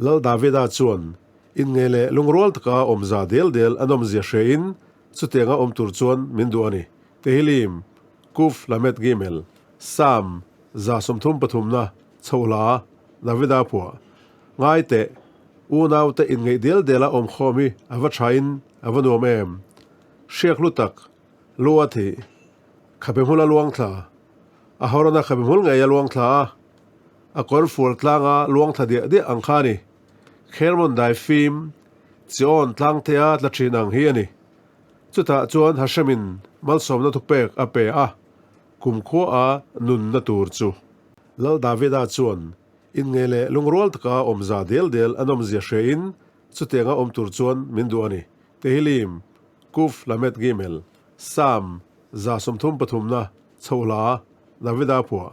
Lal Davida chuan inngeih leh lungrual taka awmza del del a nawmzia hrein chutianga awm tur chuan min duh a ni. Tehillim, Kuf Lamed Gimel, Psalm 33 na chhohla Davida phuah. Ngai teh, unaute inngeih del dela awm khawm hi a va thain a va nuam em? Hriak hlu tak, lu a thih, khabe hmul a luang thla, a hawrana khabe hmul ngei a luang thla a, a kawr fual tlanga luang thla diah diah ang kha a ni. Khermon dai fim, Chiawn tlang te a tla thin ang hi a ni. Chutah chuan Hashemin malsawmna thupek a pe a, kumkhua a nunna tur chu. Lal Davida chuan inngeih leh lungrual taka awmza del del a nawmzia hrein chutianga awm tur chuan min duh a ni. Tehillim, Kuf Lamed Gimel, Psalm 33 na chhohla Davida phuah.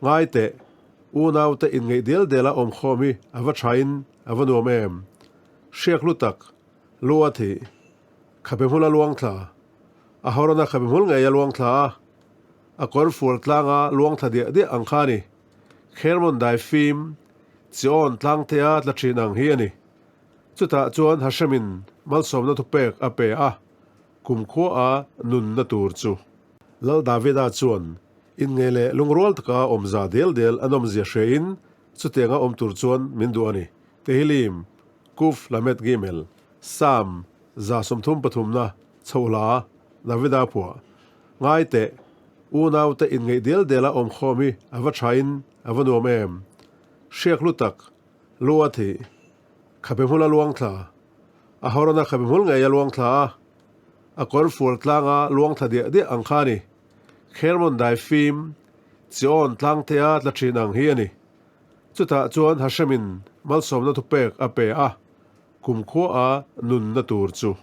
Ngai teh, unaute inngeih del dela awm khawm hi a va thain a va nuam em? Hriak hlu tak, lu a thih, khabe hmul a luang thla, a hawrana khabe hmul ngei a luang thla a, a kawr fual tlanga luang thla diah diah ang kha a ni. Khermon dai fim, Chiawn tlang te a tla thin ang hi a ni. Chutah chuan Hashemin malsawmna thupek a pe a, kumkhua a nunna tur chu. Lal Davida chuan inngeih leh lungrual taka awmza del del a nawmzia hrein chutianga awm tur chuan min duh a ni. Tehillim, Kuf Lamed Gimel, Psalm 33 na chhohla Davida phuah. Ngai teh, unaute inngeih del dela awm khawm hi a va thain a va nuam em? Hriak hlu tak, lu a thih, khabe hmul a luang thla, a hawrana khabe hmul ngei a luang thla a, a kawr fual tlanga luang thla diah diah ang kha a ni. Khermon dai fim, Chiawn tlang te a tla thin ang hi a ni. Chutah chuan Hashemin malsawmna thupek a pe a, kumkhua a nunna tur chu.